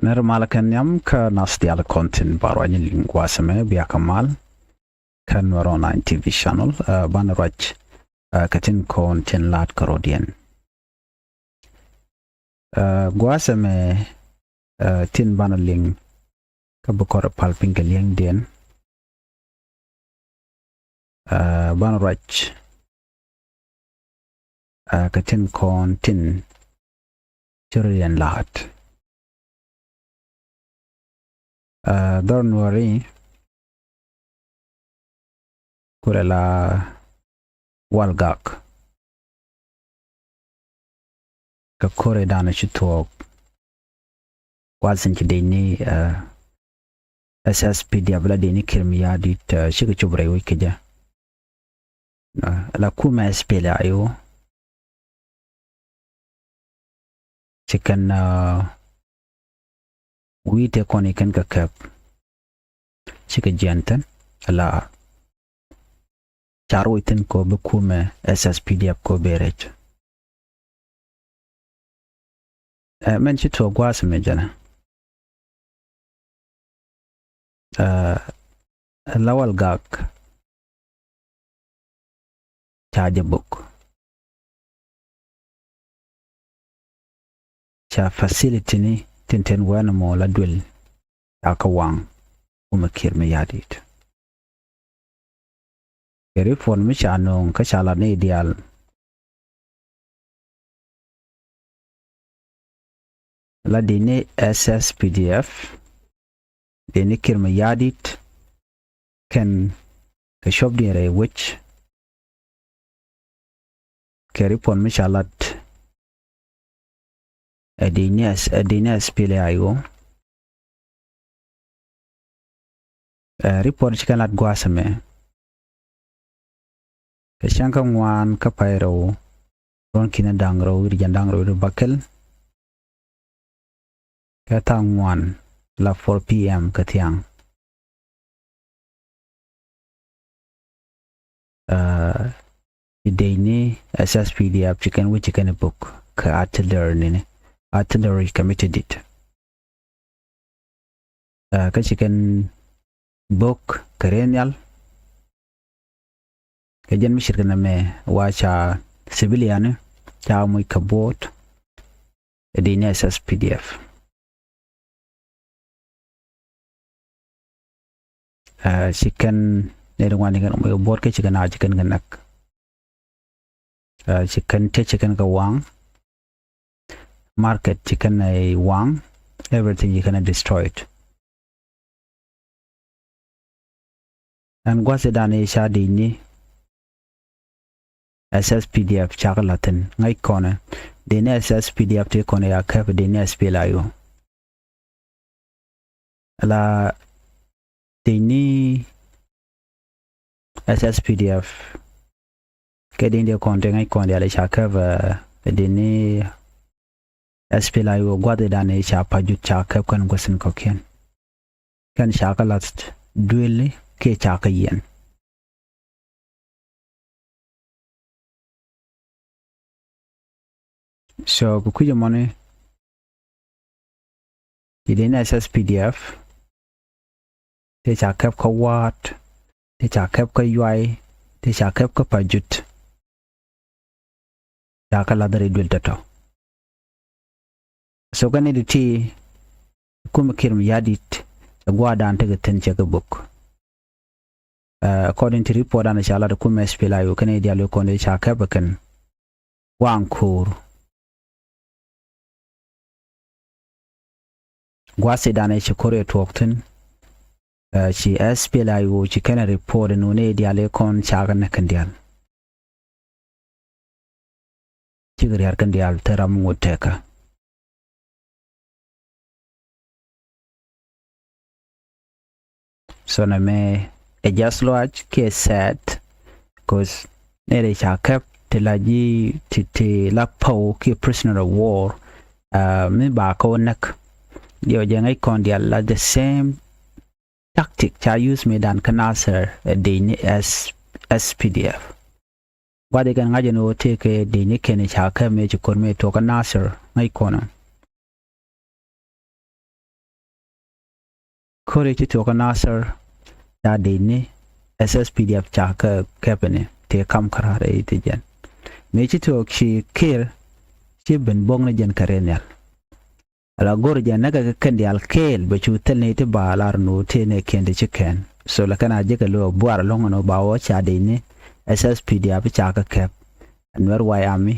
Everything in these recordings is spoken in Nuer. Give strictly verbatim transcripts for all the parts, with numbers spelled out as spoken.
Nɛr malä kɛ nhiam kä nath diaal kɔn tin ba ruac ni liŋ gua̱a̱th ɛmɛ, bia kɛ mal kä Nuɛr Online T V channel. Ɛ, banɛ ruac, ɛ, kɛ tin kɔn tin la̱t kärɔ̱diɛn. Ɛ, gua̱a̱th ɛmɛ, ɛ, tin banɛ liŋ kä bi kɔrɛ pal piny kɛ li̱eŋdiɛn. Ɛ, banɛ ruac, ɛ, kɛ tin kɔn tin ci rɔ̱diɛn la̱t. Ɛ, dhɔr Nuääri kulɛ la walgak. Kɛ ko̱r ëëdan ci thuɔ̱k, gua̱a̱th in ci dec ni, ɛ, S S P D F la dec ni Kiir Mayardit, ɛ, cikɛ cop rɛy wec kɛ jɛ. Ɛ, la kumɛ S P L A I O ci kɛn, ɛ, wi̱i̱ tëë kɔn i̱ kɛn kɛ kɛp. Cikɛ jiɛn thi̱n ala car wec thi̱n kɛ ɣöö bi kumɛ S S P D F kɛ ɣöö bi rɛc. Ɛ, mɛn ci tuɔɔk gua̱a̱th mi jɛnɛ. Ɛ, la walgak ca jɛ bok. Ca facility ni tin tin wɛn mɔ la duel ca kä waŋ kumɛ Kiir Mayardit. Kɛ report mi ca nööŋ kä ca lat ni diaal la dec ni S S P D F, dec ni Kiir Mayardit kɛn kɛ cuɔpdiɛn rɛy wec. Kɛ report mi ca lat ɛ dec ni S, ɛ dec ni S P L A I O. Ɛ, report ci kɛn lat gua̱a̱th ɛmɛ. Kɛ cäŋ kä ŋuan kä pay rɛw, ruɔ̱n ki̱n da̱ŋ rɛw wi̱cdɛ jiɛn da̱ŋ rɛw wi̱cdɛ bäkɛl. Kɛ tha̱a̱ŋ ŋuan la four P M kä thia̱a̱ŋ. Ɛ, ci dec ni S S P D F ci kɛn wi̱c ci kɛn bok kɛ artillery ni ni, artillery committee dit. Ɛ, kä ci kɛn bok kɛ rɛy nhial. Kɛ jɛn mi ce̱tkɛ nɛmɛ wa ca civilian ca moc kɛ buɔt ɛ dec ni S S P D F. Ɛ, ci kɛn nɛy ti ŋuan ci kɛn moc kɛ buɔt kä ci kɛn a ci kɛn kɛ näk. Ɛ, ci kɛn tëë ci kɛn kɛ waŋ. Market ci kɛn ɛ waŋ. Everything ci kɛn ɛ destroyed. Ɛn gua̱thidan i̱ ca dec ni S S P D F ca kɛ la̱thi̱n ŋäc kɔnɛ. Dec ni S S P D F tëë kɔnɛ ya kɛp dec ni S P L A I O. La dec ni S S P D F kɛ dec ni kɔn tëë ŋäc kɔn diaal i̱ ca kɛp, ɛ, dec ni S P L A I O gua̱thidan i̱ ca Pajut ca kɛp kɛn gua̱thi̱n kɔ̱kiɛn. Kɛn ca kɛ la̱th duëli kiɛ ca kɛ yiɛn. So kɛ kui̱c ɛmɔni, ci dec ni S S P D F tëë ca kɛp kä Waat, tëë ca kɛp kä Yuay, tëë ca kɛp kä Pajut. Ca kɛ la̱th rɛy duël tɔ̱tɔ̱. So kɛn ni di ti kumɛ Kiir Mayardit cɛ gua̱a̱thdan tekɛ thi̱n cɛ kɛ bok. Ɛ, according to report dan ca lat kumɛ S P L A I O kɛn ni diaal kɔn ca kɛp kɛn waŋ ko̱o̱r. Gua̱thidan ɛ ci ko̱r ɛ tuɔɔk thi̱n. Ɛ, ci S P L A I O ci kɛn ɛ report ɛn wun ɛ diaal ɛ kɔn ca kɛ näk kɛn diaal. Cikɛ ria̱r kɛn diaal te ram ŋot tɛkä. So nɛmɛ ɛ just lɔac kiɛ sad, 'cause nɛy ti ca kɛp ti la ji̱ ti, ti la päw kiɛ prisoner of war, ɛ, mi ba kɛ wä näk. Diɛ wä jɛ ŋäc kɔn diaal la the same tactic ca use mëëdan kä Nasir, ɛ, dec ni S, S P D F. Gua̱th ikɛn ŋa̱c ɛn ɣöö tëëkɛ dec ni kɛn ca kɛp mëë ci ko̱r mëë tuɔɔk kä Nasir ŋäc kɔnɛ. Ko̱ri ci tuɔɔk kä Nasir ca dec ni S S P D F ca kä kɛpɛ ni tëë kam käraar i̱ ti jɛn. Mëë ci tuɔɔk ci Kiir ci ben buɔ̱k ni jɛn kɛ rɛy nhial. Ala go̱r jɛ näkɛ kɛ kɛn diaal kɛɛl bɛ cu thil ni ti ba lar nu tëë nɛ kiɛn ti ci kɛn. So lɛ kɛn a jekɛ lo̱ buar lɔ̱ŋ ni ba wä ca dec ni S S P D F ca kä kɛp. Nuɛr way ami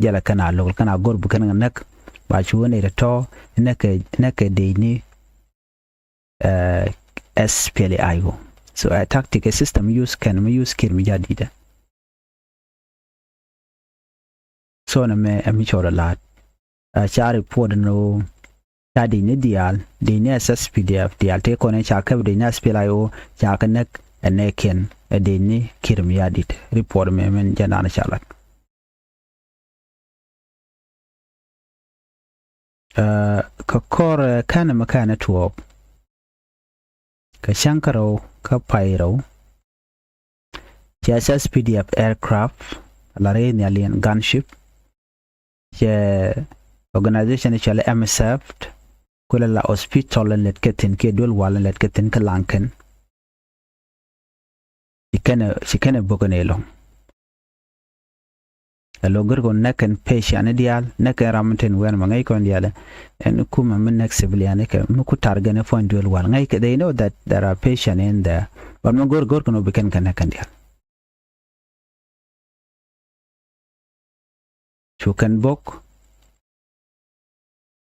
jɛlɛ kɛn a lo̱k kɛn a go̱r bi kɛn kɛ näk ba cu wä nɛ ti tɔ̱ näkɛ näkɛ dec ni S P L A I O. So ɛ tactic ɛ system use kɛn mi use Kiir mi jadidɛ. So nɛ mɛ ɛ mi cɔɔdɛ la̱a̱t. Ɛ ca report ni ɣöö ca dec ni diaal dec ni S S P D F diaal tëë kɔn ɛ ca käp dec ni S P L A I O ca kɛ näk ɛ nɛɛkiɛn ɛ dec ni Kiir mi jadid. Report mɛ mɛn jɛ naan ca lat. Ɛ kɛ kɔr ɛ kɛn mɛ kɛn tuɔɔk kɛ cäŋ kärɔw kä pay rɛw. Cɛ S S P D F aircraft la rɛy nhial yɛn gunship. Cɛ organization cɔal M S F kulɛ la hospital lɛt kɛ thi̱n kiɛ duel wal lɛt kɛ thi̱n kä laŋkɛn. Ci kɛnɛ ci kɛnɛ bok ni lɔ̱ŋ. Ɛ lo̱ gör kɔn näk kɛn patient ni diaal näk kɛn ram mi tin wɛn ma ŋäc kɔn diaal. Ɛn kumɛ mi näk civilian ni kɛ mi ku target ni puɔ̱ny duel wal ŋäc kɛ, they know that there are patient in there. But mi gör gör kɛn wä bi kɛn kɛ näk kɛn diaal. Cu kɛn bok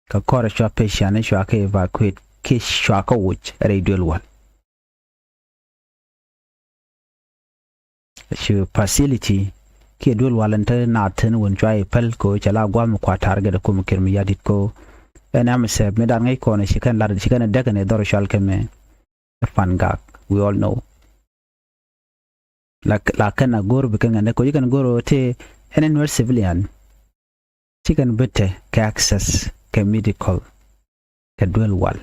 kɛ kɔrɛ cua patient ni cua kɛ evacuate kiɛ cua kɛ wuc rɛy duel wal. Ci facility kiɛ duel wal in te naath thi̱n wun cua i̱ päl ko cɛ la guam kua target kum Kiir mi yadit ko. Ɛn M S F mi dan ŋäc kɔn ci kɛn lat ci kɛn däk ni dhɔr cual kɛ mɛ. Pan gak, we all know. La la kɛn a go̱r bi kɛn ŋa ne ko ci kɛn go̱r te ɛn nuer civilian. Ci kɛn bi te kɛ access kɛ medical kɛ duel wal.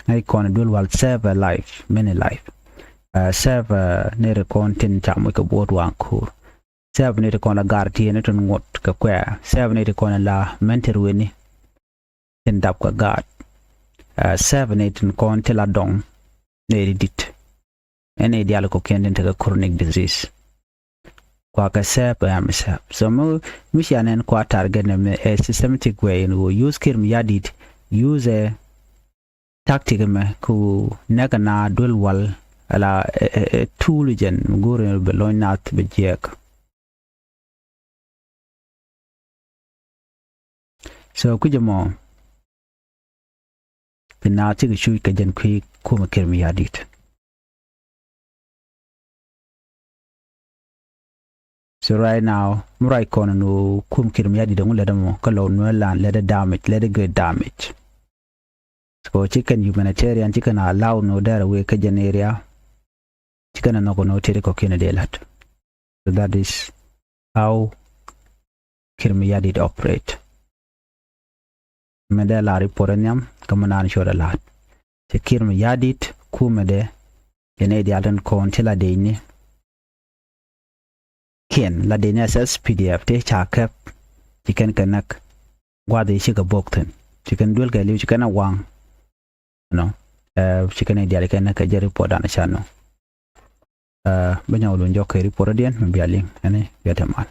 Ŋäc kɔn duel wal save a life, many life. Save ni ri kɔn tin cam kɛ buɔt waŋ kur. Save ni ri kɔn la gar ti ni tin ŋuɔt kɛ kuɛ. Save ni ri kɔn la mɛn ti rueni tin dap kɛ gaat. Save ni tin kɔn ti la dɔŋ ni ri dit. Ɛn i̱ dial kɔkiɛn tin tekɛ chronic disease. Kua kɛ sɛp ɛm sɛp. So mi mi cia nɛn kua target nɛ mi ɛ systematic way in wä use Kiir mi yadit use ɛ tactic mɛ ku nɛk na duel wal ala ɛ ɛ ɛ tool jɛn mi go̱o̱r in bɛ lɔny nath bɛ jiɛk. So kui̱c ɛmɔ bi naath cikɛ cuc kɛ jɛn kui̱ kumɛ Kiir mi yadit. So right now mi ruac kɔn ni kum Kiir mi yadit ɛŋu lɛt ɛmɔ kä lɔw nuɛ lan lɛt ɛ damage lɛt ɛ great damage. So ci kɛn humanitarian ci kɛn allow ni dɛr a wee kä jɛn area. Ci kɛn a nhɔk ni tëë kɔkiɛn dee la̱t. So that is how Kiir mi yadit operate. Mɛ dee la̱r i̱ puɔrɛ nhiam kä mi naan cuɔt ɛ la̱t. Ci Kiir mi yadit kumɛ dee yɛn ɛ dial tin kɔn ti la dee ni kiɛn la dee ni S S P D F ti ca kɛp. Ci kɛn kɛ näk gua̱th i̱ cikɛ bok thi̱n ci kɛn duel kɛ li̱w ci kɛn a waŋ. Nɔ ci kɛn i̱ dial kɛn kɛ jɛ report dan ca nɔ. Bä nyaw lun jɔk kɛ report diɛn mi bia liŋ ɛn i̱ bia te mal.